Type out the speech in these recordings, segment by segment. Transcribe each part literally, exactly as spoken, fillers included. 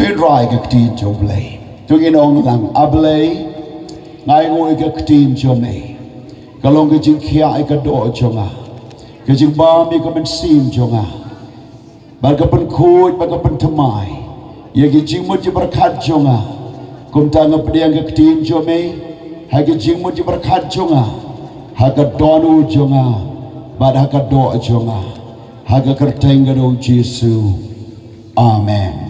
Ngin rai ka ktien jong U Blei. To ngin ong lang, A Blei, nga ainguh ïa ka ktien jong me. Ka long ka jingkhiah ïa ka doh jong nga, ka jingbam ïa ka mynsiem jong nga, bad ka pynkhuid bad ka pynthymmai ïa ki jingmut jingpyrkhat jong nga. Kumta nga pdiang ka ktien jong me ha ki jingmut jingpyrkhat jong nga, ha ka dohnud jong nga, bad ha ka doh jong nga, ha ka kyrteng ka jong U Jisu. Amen.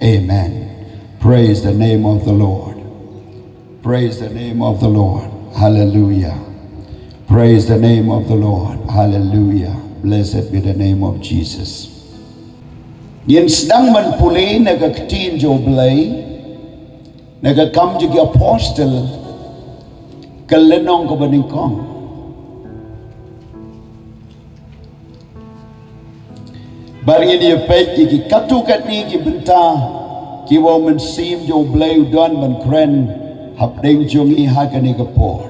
Amen. Praise the name of the Lord. Praise the name of the Lord. Hallelujah. Praise the name of the Lord. Hallelujah. Blessed be the name of Jesus. Ngin sdang ban pule na ka ktien jong U Blei, na ka Kam jong ki Apostle, ka lynnong kaba nyngkong. Bad ngin ïa peit ïa ki katto katne ki bynta kiba U Mynsiem jong U Blei u don ban kren hapdeng jong ngi ha kane ka por.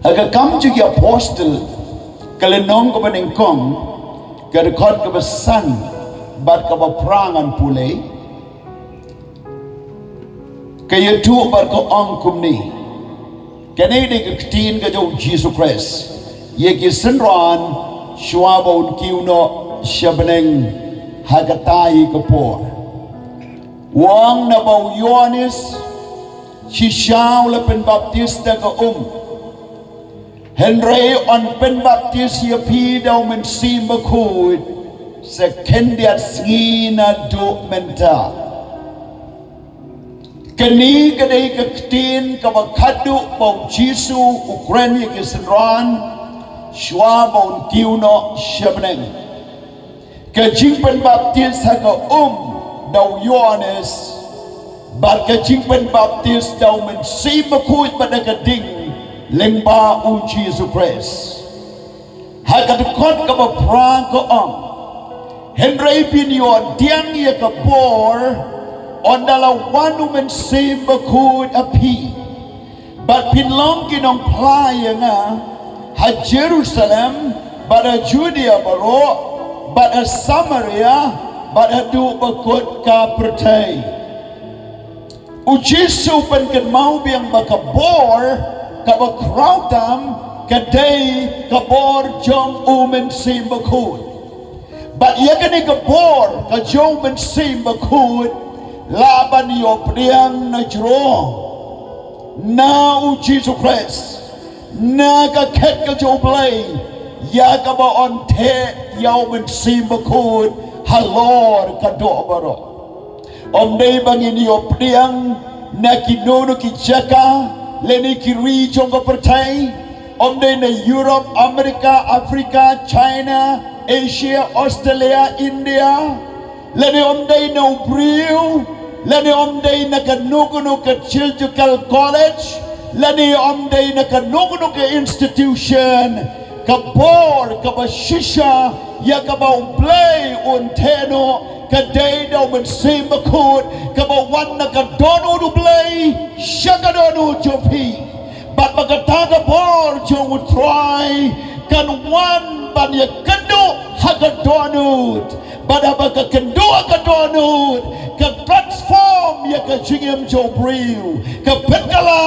Ha ka Kam jong ki Apostle, ka lynnong kaba nyngkong, ka dkhot kaba san bad kaba phra ngan pule. Ka ïathuh bad ka ong kumne: Kane dei ka ktien ka jong U Jisu Khrist ïa ki synran shuwa ba un kiew noh sha bneng ha kata hi ka por. U ong, naba u Ïoannis shisha u la pynbaptis da ka um, hynrei yn pynbaptis ïa phi da U Mynsiem Bakhuid sa khyndiat sngi naduh mynta. Kane ka dei ka ktien kaba khatduh ba U Jisu u kren ïa ki synran shuwa ba un kiew noh sha bneng. Ka jingpynbaptis ha ka um da u Ïoannis, bad ka jingpynbaptis da U Mynsiem Bakhuid bad da ka ding lyngba U Jisu Khrist. Ha ka dkhot kaba phra ka ong: Hynrei phin ïoh pdiang ïa ka bor ynda la wan U Mynsiem Bakhuid ha phi, bad phin long ki nongphla ïa nga ha Jerusalem, bad ha Judia baroh, bad ha Samaria, bad haduh ba kut ka pyrthei. U Jisu u pynkynmaw biang ba ka bor kaba khraw tam ka dei ka bor jong U Mynsiem Bakhuid. Bad ïa kane ka bor ka jong U Mynsiem Bakhuid lah ban ïoh pdiang na jrong, na U Jisu Khrist, na ka khet ka jong U Blei, ïa kaba yn theh ïa U Mynsiem Bakhuid halor ka doh baroh. Ym dei ba ngin ïoh pdiang na kino kino ki jaka lane ki ri jong ka pyrthei. Ym dei na Europe, America, Africa, China, Asia, Australia, India. Lane ym dei na u briew, lane ym dei na kano kano ka theological college, lane ym dei na kano kano ka institution. Ka bor kaba shisha ïa kaba U Blei un theh noh ka dei da U Mynsiem Bakhuid kaba wan na ka dohnud U Blei sha ka dohnud jong phi. Bad ba kata ka bor jong U Trai kan wan ban ïakynduh ha ka dohnud. Bad haba ka kynduh ha ka dohnud, ka transform ïa ka jingim jong u briew, ka pynkylla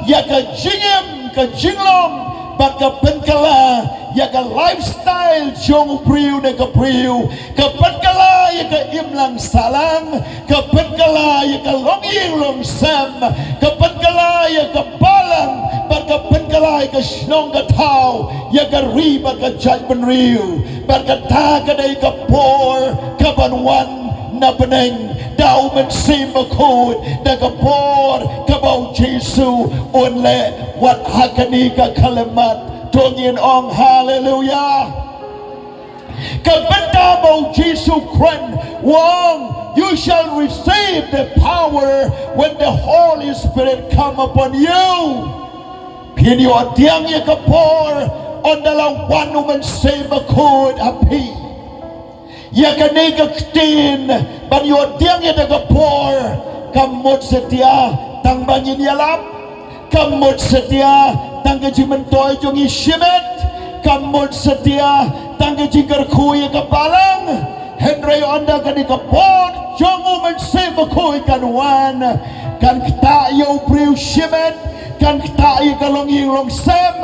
ïa ka jingim, ka jinglong, bad ka pynkylla ïa ka lifestyle jong u briew ne ka briew, ka pynkylla ïa ka imlang sahlang, ka pynkylla ïa ka longïing longsem, ka pynkylla ïa ka balang, bad ka pynkylla ïa ka shnong ka thaw, ïa ka ri bad ka jaitbynriew. Bad kata ka dei ka bor kaban wan na bneng da U Mynsiem Bakhuid, da ka bor kaba U Jisu un leh. Wat ha kane ka khyllipmat, to ngin ong haleluya. Ka bynta ba U Jisu u kren, u ong, "You shall receive the power when the Holy Spirit come upon you." Phin ïoh pdiang ïa ka bor ynda la wan U Mynsiem Bakhuid ha phi. Ïa kane ka ktien ban ïoh pdiang ïa ka bor kam mut satia tang ba ngin ïalap. Kam mut satia tang ka jingmyntoi jong ngi shimet. Kam mut satia tang ka jingkyrkhu ïa ka balang. Hynrei ynda kane ka bor jong u Mynsiem Bakhuid kan wan, kan ktah ïa u briew shimet, kan ktah ïa ka longïing longsem,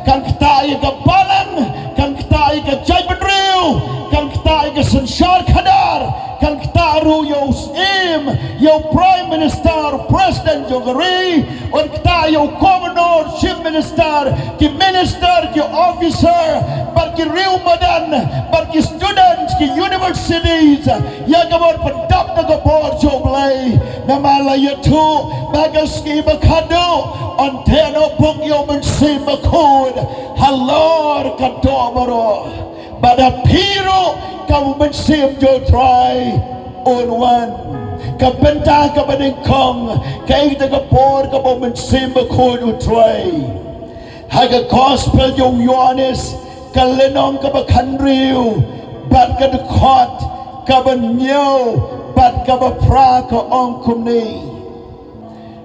kan ktah ïa ka balang, kan ktah ïa ka jaitbynriew, kan ktah ïa ka synshar khadar, kan ktah ruh ïa u Syiem, ïa u Prime Minister, President jong ka ri, un ktah ïa u Governor, Chief Minister, ki Minister, ki Officer, bad ki riew madan, bad ki students, ki universities, ïa kaba pyndap da ka bor jong U Blei. Namar la ïathuh ba ka sngi ba khadduh, un theh noh bok ïa u Mynsiem Bakhuid halor ka doh baroh. Bad ha phi ruh, ka u Mynsiem jong U Trai un wan. Ka bynta kaba nyngkong, kaei kata ka bor kaba u Mynsiem Bakhuid u trei? Ha ka Gospel jong u Ïoannis, ka lynnong kaba khathynriew, bad ka dkhot kaba hynñiew bad kaba phra, ka ong kumne: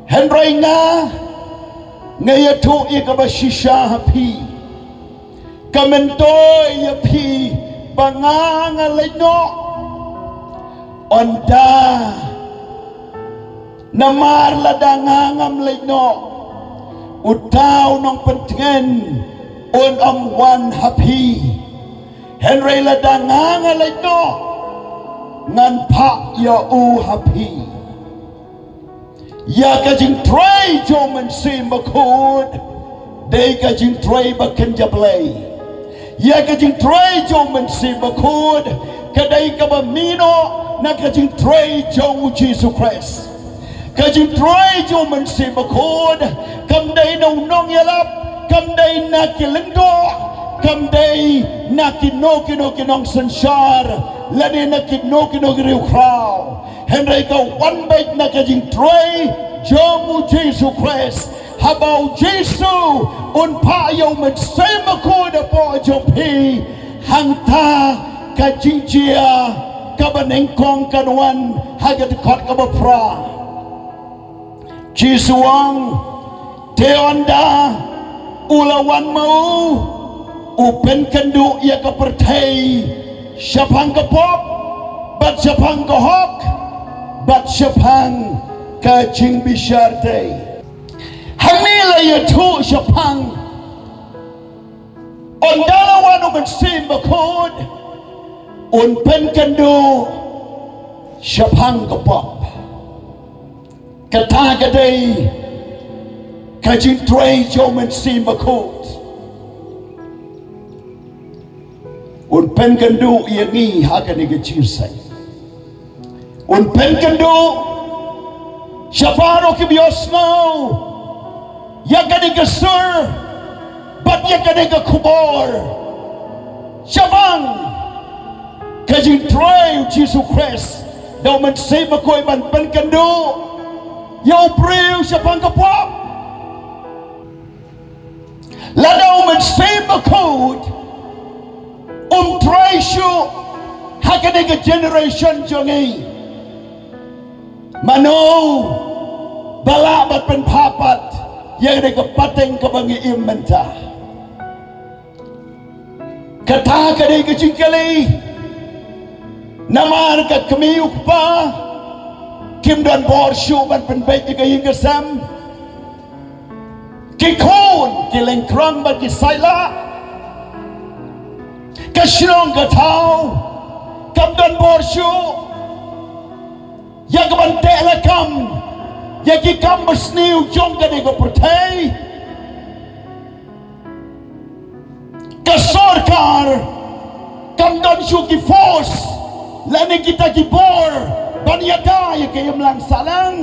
Hynrei nga, nga ïathuh ïa kaba shisha ha phi, ka myntoi ïa phi ba nga, nga leit noh. Ynda, namar lada nga ngam leit noh, uta u Nongpyntngen un ym wan ha phi. Hynrei lada nga, nga leit noh, ngan phah ïa u ha phi. Ïa ka jingtrei jong u Mynsiem Bakhuid, dei ka jingtrei ba kynja Blei. Ïa ka jingtrei jong u Mynsiem Bakhuid, ka dei kaba mih noh na ka jingtrei jong u Jisu Khrist. Ka jingtrei jong u Mynsiem Bakhuid, kam dei na u nongïalap, kam dei na ki lyngdoh, kam dei na kino kino ki nongsynshar, lane na kino kino ki riewkhraw. Hynrei ka wan beit na ka jingtrei jong u Jisu Khrist. Haba u Jisu un phah ïa u Mynsiem Bakhuid hapoh jong phi, hangta ka jingjia kaba nyngkong kan wan ha ka dkhot kaba phra. Jisu u ong, te ynda u la wan ma u, u pynkynduh ïa ka pyrthei shaphang ka pop, bad shaphang ka hok, bad shaphang ka jingbishar dei. Hangne la ïathuh shaphang ynda la wan u Mynsiem Bakhuid, un pynkynduh shaphang ka pop. Kata ka dei ka jingtrei jong u Mynsiem Bakhuid. Un pynkynduh ïa ngi ha kane ka jingseng. Un pynkynduh sha baroh kiba ïohsngew ïa kane ka sur bad ïa kane ka khubor shaphang ka jingtrei u Jisu Khrist da u Mynsiem Bakhuid ban pynkynduh ïa u briew shaphang ka pop. Lada u Mynsiem Bakhuid um trei shuh ha kane ka generation jong ngi, mano ba lah ban pynpaw pat ïa kane ka pateng kaba ngi im mynta? Kata ka dei ka jingkylli. Namar ka kmie u kpa kim don bor shuh ban pynbeit ïa ka ïing ka sem. Ki khun ki lyngkrong bad ki saitlah. Ka shnong ka thaw kam don bor shuh ïa ka ban teh lakam ïa ki kam basniew jong kane ka pyrthei. Ka sorkar kam don shuh ki force lane kita ki bor ban ïada ïa ka imlang sahlang.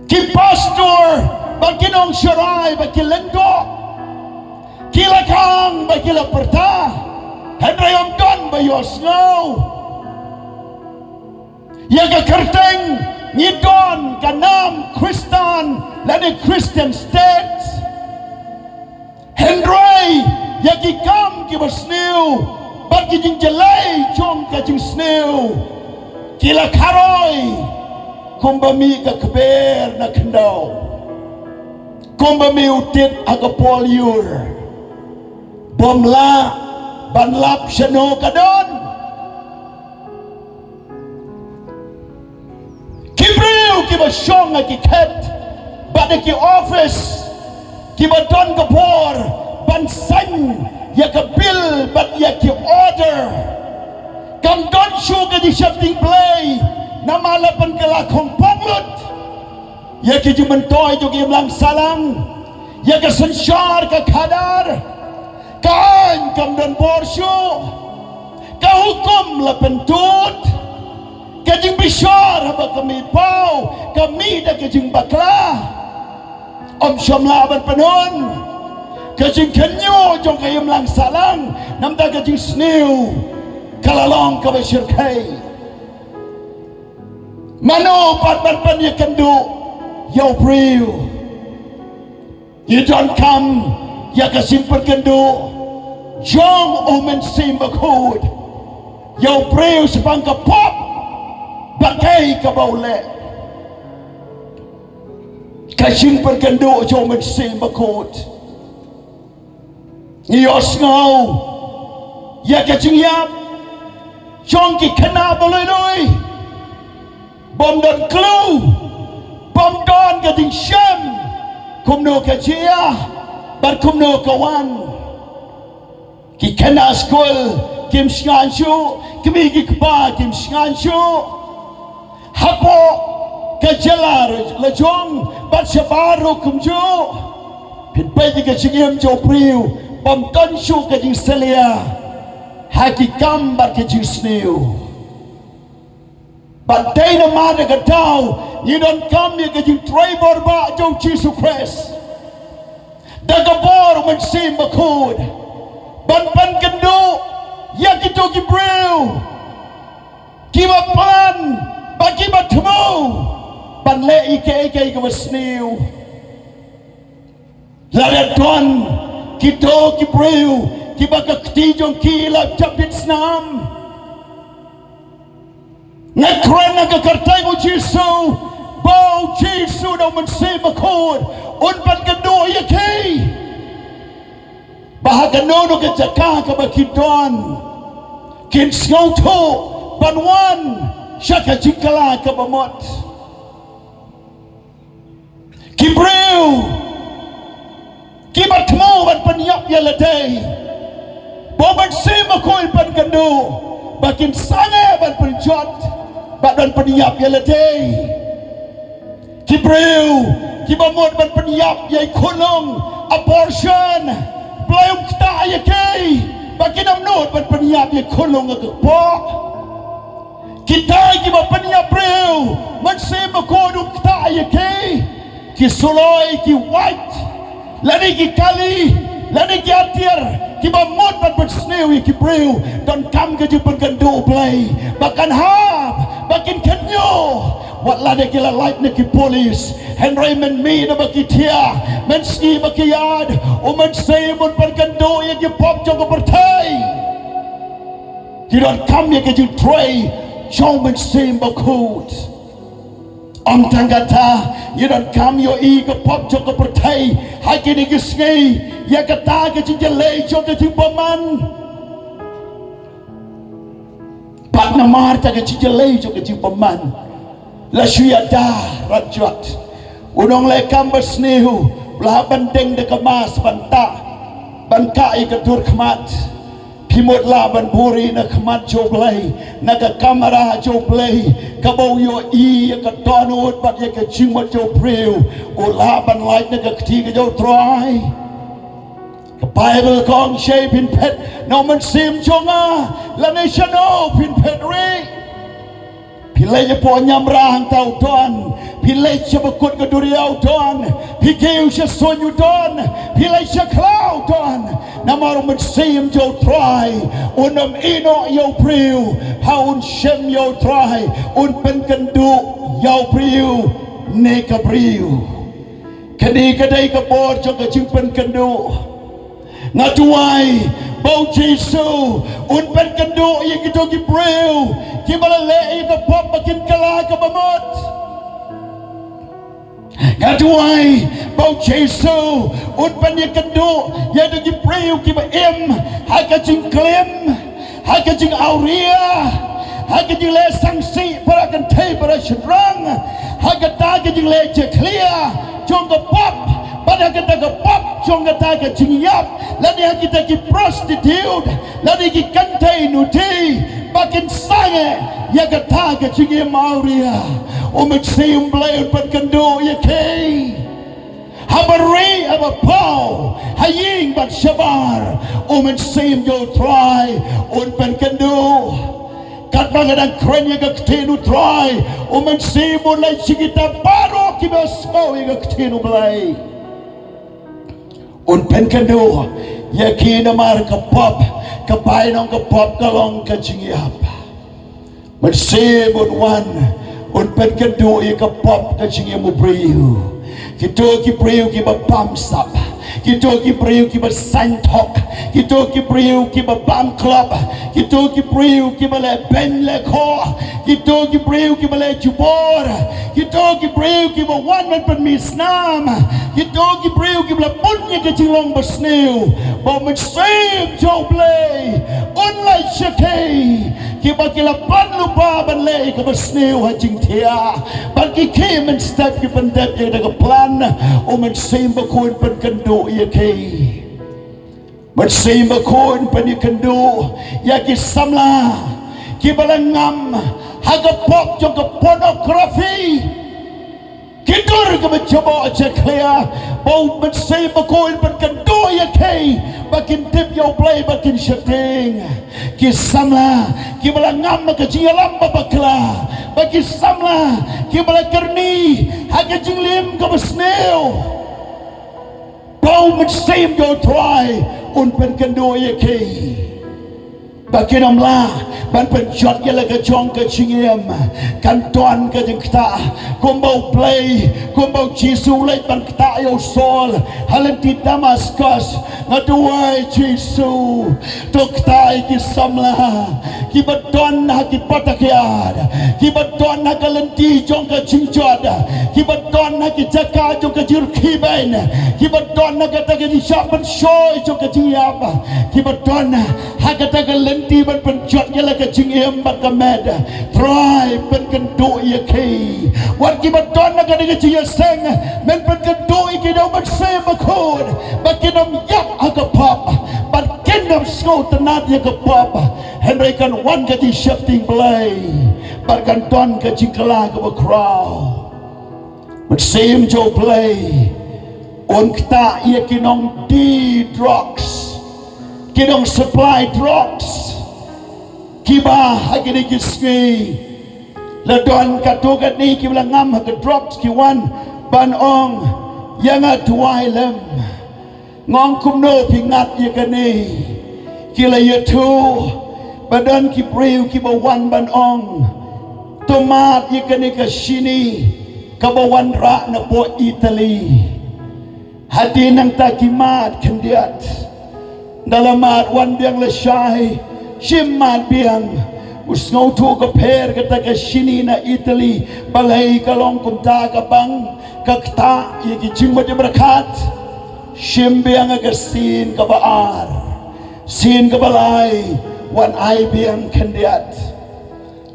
Ki pastor bad ki nongsharai bad ki lyngdoh ki la khang bad ki la pyrta, hynrei ym don ba ïohsngew. Ïa ka kyrteng ngi don ka nam Khristan lane Christian State. Hynrei ïa ki kam kiba sniew bad ki jingjyllei jong ka jingsniew ki la kharoi kumba mih ka kber na khyndew, kumba mih u tit ha ka pohliew. Bym lah ban lap shano ka don. Ki briew kiba shong ha ki khet bad ha ki office kiba don ka bor ban sign ïa ka bill bad ïa ki order. Kam don shuh ka jingsheptieng Blei namar la pynkylla khongpong lut ïa ki jingmyntoi jong ka imlang sahlang, ïa ka synshar ka khadar. Ka aiñ kam don bor shuh. Ka hukum la pyntud. Ka jingbishar haba ka mih paw ka mih da ka jingbakla. Ym shym lah ban pynhun ka jingkhynñiuh jong ka imlang sahlang namar ka jingsniew ka la long kaba shyrkhei. Mano pat ban pynïakynduh ïa u briew? Ngi donkam ïa ka jingpynkynduh jong u Mynsiem Bakhuid ïa u briew shaphang ka pop bad kaei kaba u leh. Ka jingpynkynduh jong u Mynsiem Bakhuid. Ngi ïohsngew ïa ka jingïap jong ki khynnah ba lui lui bym don clue, bym don ka jingshem kumno ka jia bad kumno ka wan. Ki khynnah skul kim shngaiñ shuh, ki mei ki kpa kim shngaiñ shuh. Hapoh ka jylla la jong bad shabar ruh kumjuh. Phin peit ïa ka jingim jong u briew bym don shuh ka jingsalia ha ki kam bad ka jingsniew. Bad dei namar kata ngi donkam ïa ka jingtrei borbah jong u Jisu Khrist da ka bor u Mynsiem Bakhuid ban pynkynduh ïa kito ki briew kiba plan bad kiba thmu ban leh ïa kaei kaei kaba sniew. Lada don kito ki briew kiba ka kti jong ki la japit snam, nga kren ha ka kyrteng u Jisu ba u Jisu da u Mynsiem Bakhuid un pynkynduh ïa ki. Ba ha kano kano ka jaka kaba ki don kin sngewthuh ban wan sha ka jingkylla kaba mut. Ki briew kiba thmu ban pynïap ïa lade, ba u Mynsiem Bakhuid pynkynduh ba kin sangeh ban pynjot bad ban pynïap ïa lade. Ki briew kiba mut ban pynïap ïa i khunlung, abortion, Blei um ktah ïa ki ba kin ym nud ban pynïap ïa i khunlung ha ka kpoh. Kita kiba pynïap briew, Mynsiem Bakhuid um ktah ïa ki. Ki suloi, ki wait, lane ki kali, lane ki atiar, kiba mut ban pynsniew ïa ki briew, donkam ka jingpynkynduh u Blei ba kan hap, ba kin khynñiuh. Wat lada ki la lait na ki pulit, hynrei mynmiet ba ki thiah, mynsngi ba ki ïaid, u Mynsiem un pynkynduh ïa ki pop jong ka pyrthei. Ngi donkam ïa ka jingtrei jong u Mynsiem Bakhuid. Ym tang kata, ngi donkam ïohi ka pop jong ka pyrthei ha kine ki sngi ïa kata ka jingjyllei jong ka jingbymman. Bad namar kata ka jingjyllei jong ka jingbymman, la shu ïada ranjot. U nongleh kam basniew u lah ban deng da ka mask ban tah, ban kah ïa ka dur khmat. Phi mut lah ban buhrieh na khmat jong u Blei, na ka kamra jong u Blei, kaba u ïohi ïa ka dohnud bad ïa ka jingmut jong u briew. U lah ban lait na ka kti ka jong u Trai. Ka Baibl ka ong, shei phin phet na u Mynsiem jong nga, lane shano phin phet ruh? Phi leit hapoh ñiamra hangta u don, phi leit sha bakut ka duriaw u don, phi kiew sha suiñ u don, phi leit sha khla u don. Namar u Mynsiem jong u Trai un ym ïehnoh ïa u briew, ha un shem ïa u Trai, un pynkynduh ïa u briew ne ka briew. Kane ka dei ka bor jong ka jingpynkynduh. Nga duwai ba u Jisu un pynkynduh ïa kito ki briew kiba la leh ïa ka pop ba kin kylla kaba mut. Nga duwai ba u Jisu un pynïakynduh ïa ki briew kiba im ha ka jingklim, ha ka jingawria, ha ka jingleh sangsi para kynthei para shynrang, ha kata ka jingleh jakhlia jong ka pop, bad ha kata ka pop jong kata ka jingïap, lane ha kita ki prostitute, lane ki kynthei nuti, ba kin sangeh ïa kata ka jingim awria. U Mynsiem Blei un pynkynduh ïa ki. Haba rieh haba paw, ha ïing bad shabar, u Mynsiem jong u Trai un pynkynduh. Katba nga dang kren ïa ka ktien u Trai, u Mynsiem un leit sha kita baroh kiba sngew ïa ka ktien u Blei. Un pynkynduh ïa ki namar ka pop, ka bainong ka pop ka long ka jingïap. Mynsiem un wan, un pynkynduh ïa ka pop ka jingim u briew. Kito ki briew kiba bamsap, kito ki briew kiba saiñthok, kito ki briew kiba bam klop, kito ki briew kiba leh beiñ leh khoh, kito ki briew kiba leh jubor, kito ki briew kiba wan ban pynmih snam, kito ki briew kiba la bun ïa ka jinglong basniew. Ba u Mynsiem jong u Blei un leit sha ki, kiba ki la pan lypa ban leh ïa kaba sniew ha jingthiah, bad ki khie mynstep ki pyndep ïa kata ka plan. U Mynsiem Bakhuid pynkynduh ïa ki. Mynsiem Bakhuid pynïakynduh ïa ki samla kiba la ngam ha ka pop jong ka pornography. Ki dur kiba jaboh jakhlia, ba u Mynsiem Bakhuid pynkynduh ïa ki ba kin tip ïa u Blei, ba kin sheptieng. Ki samla kiba la ngam ha ka jingïalam ba bakla, bad ki samla kiba la kyrni ha ka jingim kaba sniew, ba u Mynsiem jong u Trai un pynkynduh ïa ki. Ba kin ym lah ban pynjot ïa la ka jong ka jingim. Kan don ka jingktah kumba u Blei, kumba u Jisu u leit ban ktah ïa u Saul ha lynti Damaskus. Nga duwai Jisu, to ktah ïa ki samla kiba don ha ki pata kiad, kiba don ha ka lynti jong ka jingjot, kiba don ha ki jaka jong ka jingkyrkhu beiñ, kiba don ha kata ka jingshah pynshoi jong ka jingïap, kiba don ha kata ka lynti ban pynjot ïa la ka jingim bad ka met. Trai pynkynduh ïa ki. Wat kiba don ha kata ka jingïaseng, men pynkynduh ïa ki da u Mynsiem Bakhuid, ba kin ym ïap ha ka pop, bad kin ym sngewtynnad ïa ka pop. Hynrei kan wan ka jingsheptieng Blei, bad kan don ka jingkylla kaba khraw. Mynsiem jong u Blei un ktah ïa ki nongdie drugs, ki nong supply drugs, kiba ha kine ki sngi la don katto katne kiba la ngam ha ka drugs, ki wan ban ong, ïa nga duwai lem. Nga ong, kumno phi ngat ïa kane? Ki la ïathuh ba don ki briew kiba wan ban ong, to mad ïa kane ka shini kaba wanrah na poh Italy. Hadien nangta ki mad khyndiat. Nda la mad wan biang lashai, shim mad biang. U sngewthuh ka pher kata ka shini na Italy, balei ka long kumta, ka bang ka ktah ïa ki jingmut jingpyrkhat. Shim biang ha ka sien kaba ar, sien kaba lai, wan ai biang khyndiat.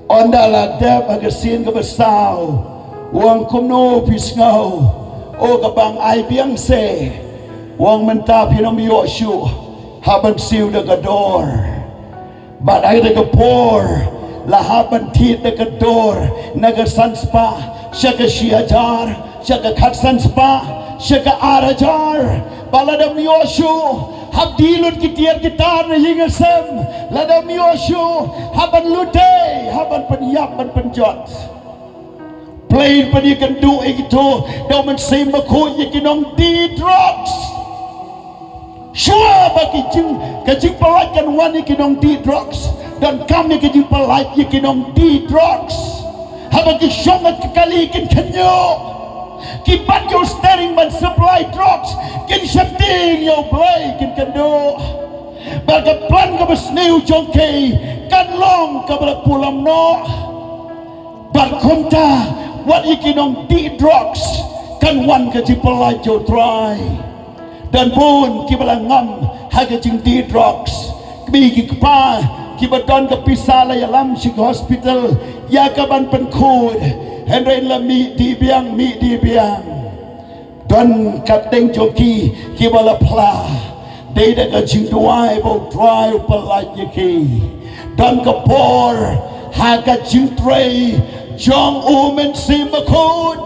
Ynda la dep ha ka sien kaba saw, u ong, kumno phi sngew? O, ka bang ai biang se. U ong, mynta phin ym ïoh shuh hap ban siew da ka dor. Bad ha kata ka por la hap ban thied da ka dor, na ka san spah sha ka shi hajar, sha ka khatsan spah sha ka ar hajar. Bad lada ym ïoh shuh, hap die lut ki tiar ki tar na ïing ha sem. Lada ym ïoh shuh, hap ban lute, hap ban pynïap ban pynjot. Blei un pynïakynduh ïa kito da u Mynsiem Bakhuid, ïa ki nongdie drugs. Shuwa ba ki jing, ka jingpyllait kan wan ïa ki nongdie drugs, donkam ïa ka jingpyllait ïa ki nongdie drugs. Haba ki shong ha ka kali kin kynñiuh, ki bat ïa u steering ban supply drugs, kin sheptieng ïa u Blei, kin kynduh. Bad ka plan kaba sniew jong ki kan long kaba la pulom noh. Bad kumta, wat ïa ki nongdie drugs Kan wan ka jingpyllait jong U Trai. Don bun kiba la ngam ha ka jingdie drugs. Kmie ki kpa kiba don ka pisa la ïalam sha ki hospital ïa ka ban pynkhuid. Hynrei la mih dih biang, mih dih biang. Don katdeng jong ki kiba la phla. Dei da ka jingduwai ba U Trai u pyllait ïa ki. Don ka por ha ka jingtrei jong U Mynsiem Bakhuid.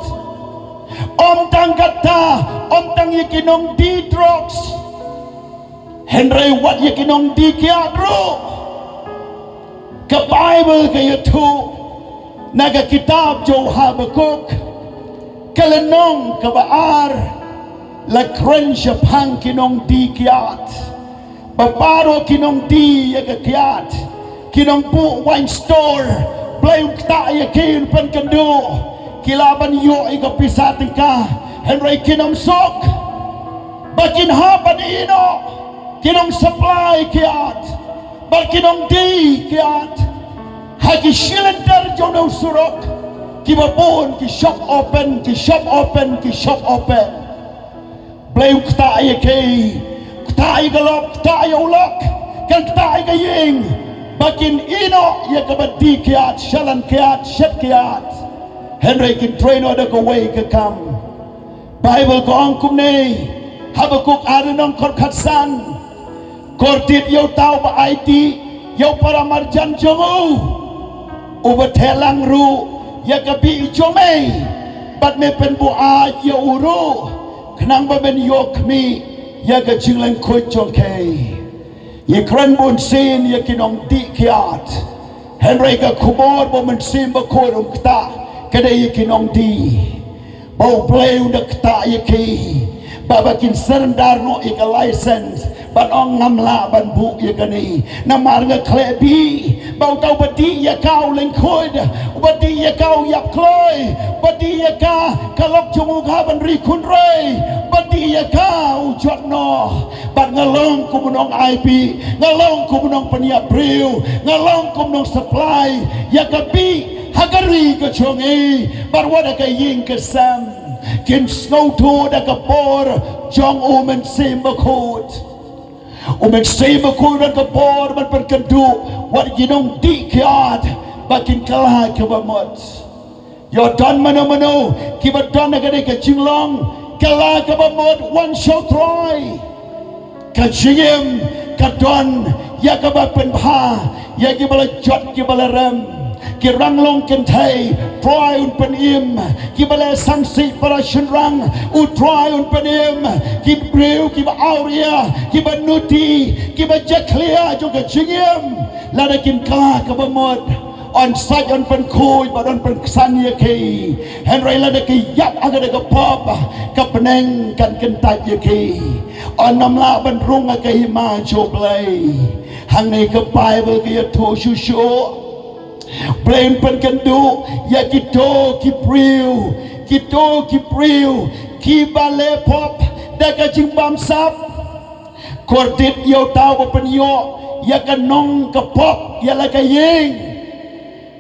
Ym tang kata, ym tang ïa ki nongdie drugs. Hynrei wat ïa ki nongdie kiad ruh. Ka Baibl ka ïathuh na ka kitab jong u Habakuk, ka lynnong kaba ar, la kren shaphang ki nongdie kiad. Ba baroh ki nongdie ïa ka kiad, ki nongbuh wine store, Blei un ktah ïa ki, un pynkynduh. Ki lah ban ïoh ïa ka pisa tyngka, hynrei kin ym suk. Ba kin hap ban ïeh noh ki nong supply kiad, ba ki nongdie kiad ha ki shilynter jong u surok, kiba bun ki shop open, ki shop open, ki shop open. Blei u ktah ïa ki, ktah ïa ka lok, ktah ïa u lok, kan ktah ïa ka ïing, ba kin ïeh noh ïa kaba die kiad, shalan kiad, shet kiad. Hynrei kin trei noh da kawei ka kam. Baibl ka ong kumne, Habakuk ar lynnong khat khatsan. Kordit ïa uta uba aiti ïa u para marjan jong u, uba theh lang ruh ïa ka bih jong me, bad me pynbuaid ïa u ruh, khnang ba men ïoh khmih ïa ka jinglyngkhuid jong ki. Ïa kren bunsien ïa ki nongdie kiad. Hynrei ka khubor ba u Mynsiem Bakhuid um ktah, ka dei ïa ki nongdie. Ba u Blei u da ktah ïa ki, ba ba kin surrender noh ïa ka license, ban ong ngam lah ban buh ïa kane. Namar nga khleh bih. Ba uta uba dih ïa ka u lyngkhuid, uba dih ïa ka u ïap kloi, uba dih ïa ka ka lok jong u ka ban ri khun rei, uba dih ïa ka u jot noh. Bad nga long kum u nongai bih, nga long kum u nongpynïap briew, nga long kum u nong supply ïa ka bih ha ka ri ka jong i, bad wat ha ka ïing ka sem. Kin sngewthuh da ka bor jong u Mynsiem Bakhuid. U Mynsiem Bakhuid don ka bor ban pynkynduh wat ki nongdie kiad ba kin kylla kaba mut. Ïoh don mano mano kiba don ha kane ka jinglong kylla kaba mut, wan sha U Trai. Ka jingim ka don ïa kaba pynbha ïa kiba la jot kiba la rem. Ki ranglong kynthei, Trai un pynim. Kiba la sangsi para shynrang, U Trai un pynim. Ki briew kiba awria, kiba nuti, kiba jakhlia jong ka jingim, lada kin kylla kaba mut, yn sait yn pynkhuid bad yn pynksan ïa ki. Hynrei lada ki ïap ha kata ka pop, ka bneng kan kyntait ïa ki. Yn ym lah ban rung ha ka hima jong U Blei. Hangne ka Baibl ka ïathuh shuh shuh. Blei un pynkynduh ïa kito ki briew, kito ki briew kiba leh pop da ka jingbamsap. Kordit ïa uta uba pynïoh ïa ka nong ka pop ïa la ka ïing,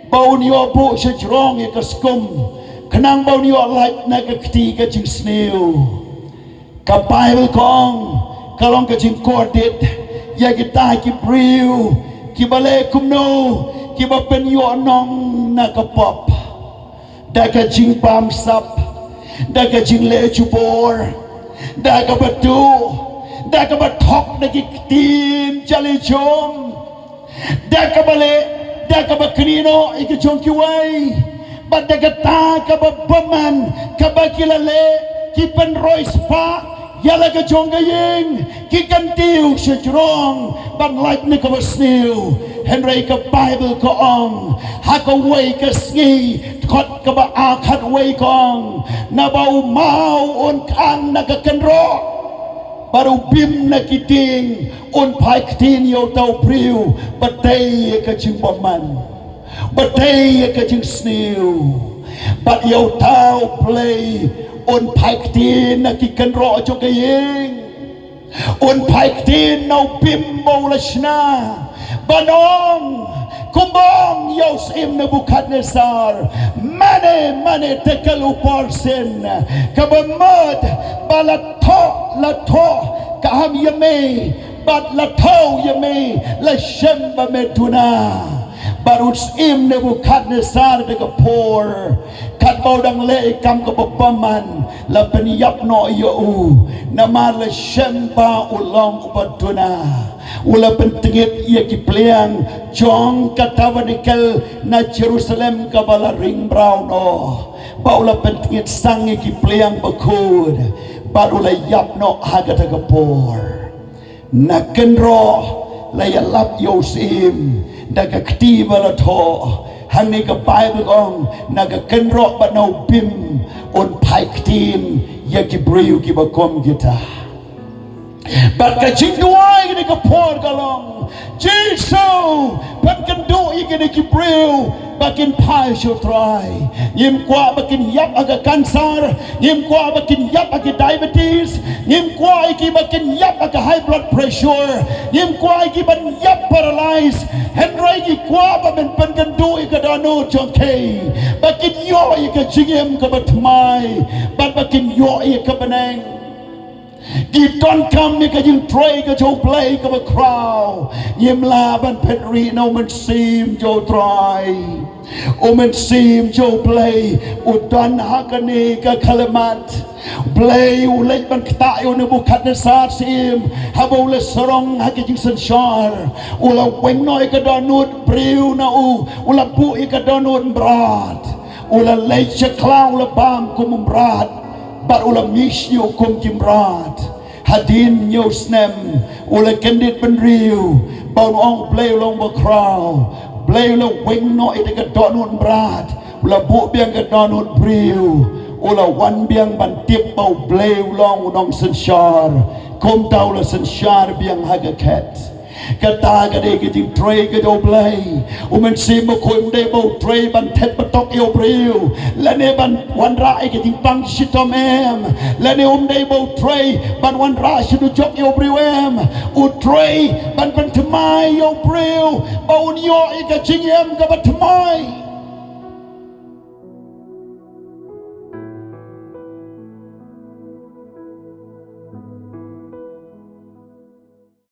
ba un ïoh buh shajrong ïa ka skum, khnang ba un ïoh lait na ka kti ka jingsniew. Ka Baibl ka ong, ka long ka jingkordit ïa kita ki briew kiba leh kumno, kiba pynïoh nong na ka pop, da ka jingbamsap, da ka jingleh jubor, da kaba tuh, da kaba thok na ki ktien jali jong, da kaba leh, da kaba kynnoh ïa ki jong kiwei, bad da kata kaba bymman kaba ki la leh, ki pynroi spah ïa la ka jong ka ïing, ki kyntiew shajrong ban lait na kaba sniew. Hynrei ka Baibl ka ong, ha kawei ka sngi, dkhot kaba ar khatwei ka ong, naba u maw un khang na ka kynroh, bad u bim na ki dieng, un phai ktien ïa uta u briew ba dei ïa ka jingbymman, ba dei ïa ka jingsniew. Bad ïa uta u Blei un phai ktien na ki kynroh jong ka ïing, un phai ktien na u bim ba u la shna, ban ong, Kumba ong ïa u syiem Nebukhadnessar, mane mane tekel u por sien, kaba mut ba la thoh, la thoh ka ham ïa me, bad la thoh ïa me, la shem ba me duna. Bad u syiem Nebukhadnessar da ka por, katba u dang leh ïa ka kam kaba bymman, la pynïap noh ïa u, namar la shem ba u long uba duna. U la pyntngit ïa ki pliang jong ka tabernacle na Jerusalem kaba la ring mraw noh, bad u la pyntngit sang ïa ki pliang bakhuid, bad u la ïap noh ha kata ka por. Na kynroh la ïalap ïa u syiem da ka kti ba la thoh. Hangne ka Baibl ka ong, na ka kynroh bad na u bim un phai ktien ïa ki briew kiba kum kita. Bad ka jingduwai kane ka por ka long, Jisu, pynkynduh ïa kine ki briew ba kin phai sha u Trai. Ngim kwah ba kin ïap ha ka cancer, ngim kwah ba kin ïap ha ka diabetes, ngim kwah ïa ki ba kin ïap ha ka high blood pressure, ngim kwah ïa ki ban ïap paralyze. Hynrei ngi kwah ba men pynkynduh ïa ka dohnud jong ki, ba kin ïoh ïa ka jingim kaba thymmai, bad ba kin ïoh ïa ka bneng. Ki donkam ïa ka jingtrei ka jong U Blei kaba khraw. Ngim lah ban phet rieh na u Mynsiem jong U Trai. U Mynsiem jong U Blei u don ha kane ka khyllipmat. U Blei u leit ban ktah ïa u Nebukhadnessar syiem haba u la sarong ha ka jingsynshar. U la weng noh ïa ka dohnud briew na u, u la buh ïa ka dohnud mrad. U la leit sha khlaw, u la bam kum u mrad, bad u la mih sha u kum ki mrad. Hadien hynñiew snem u la kyndit bynriew, ba un ong Blei u long ba khraw. Blei u la weng noh ïa ka dohnud mrad, u la buh biang ka dohnud briew. U la wan biang ban tip ba U Blei u long u nongsynshar. Kumta u la synshar biang ha ka khet. Kata ka dei ka jingtrei ka jong U Blei. U Mynsiem Bakhuid um dei ba u trei ban thet patok ïa u briew, lane ban wanrah ïa ka jingpang shitom em, lane um dei ba u trei ban wanrah shi dujok ïa u briew em. U trei ban pynthymmai ïa u briew ba un ïoh ïa ka jingim kaba thymmai.